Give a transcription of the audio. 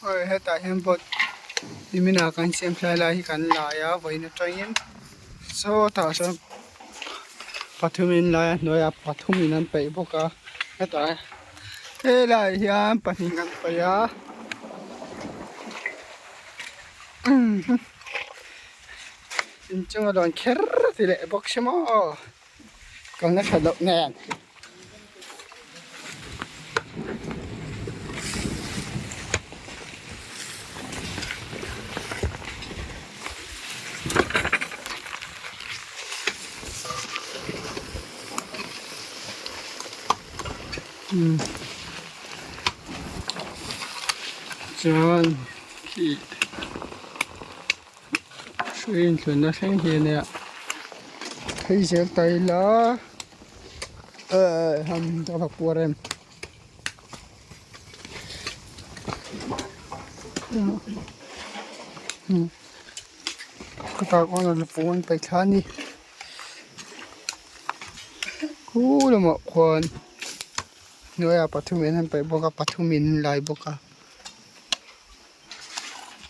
Awi hetah hian boat nimin ah kan siam thlai lai hi kan lai a vawiin atangin sawtah sawn pathumin lai a hnuaiah pathumin an peih bawk a hetah helaiah hian pahnih an paih a inchung a lawn kher ti leh bawk si maw kalna that loh nen. Chuan khi hrui inthlunna thleng hi a nia phei zel ta ila ehh han ka va puar em ka tak pawn a pawn paih thla a ni khu lamah khuan hnuaiah pathumin an paih bawk a pathumin an lai bawk a.